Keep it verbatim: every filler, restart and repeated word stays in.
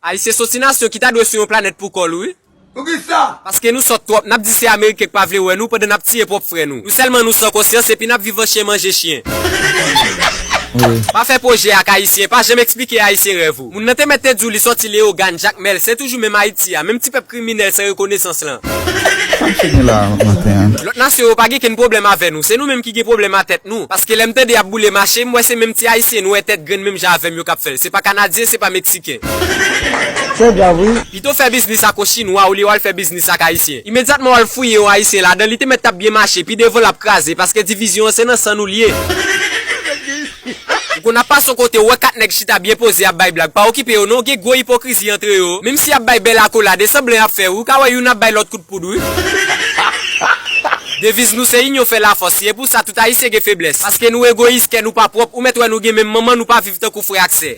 Ayisyen se yon ti nasyon ki ta dwe sou yon planèt pou kò l, wi. Poukisa? Paske nou sòt twòp, n ap di se Ameriken k pa vle wè nou pandan n ap tiye pwòp frè nou. Nou sèlman nou san konsyans epi n ap viv an chyen manje chyen. Pa fè pwojè ak Ayisyen, pa janm eksplike Ayisyen rèv ou. Moun nan te mèt te di w li sòti Leyogàn, Jakmèl, se toujou menm Ayiti a, menm ti pèp kriminèl san rekonesans lan. Sa misye gen la maten an? Lòt nasyon yo pa gen kenn pwoblèm avè nou, se nou menm ki gen pwoblèm a tèt nou. Paske lè m tande y ap boule mache, m wè se menm ti Ayisyen nwè tèt grenn menm jan avè m yo k ap fè l. Se pa Kanadyen, se pa Meksiken. Se grav wi. Pito fè biznis ak yon Chinwa olye w al fè biznis ak Ayisyen. Imedyatman w al fouye yon Ayisyen ladan, li te mèt t ap byen mache, pi devan l ap kraze, paske divizyon an se nan san nou l ye. Ou konn ap pase yon kote, ou wè kat nèg chita byen poze ap bay blag. Pa okipe yo non, gen gwo ipokrizi antre yo. Menm si y ap bay bèl akolad, e sanblan y ap fè wi. Ou ka wè youn ap bay lòt kout poud wi. Deviz nou se inyon fè lafòs, se pou sa tout Ayisyen gen feblès. Paske nou egoyis, kè nou pa pwòp, ou mèt wè nou gen menm manman, nou pa viv tankou frè ak sè.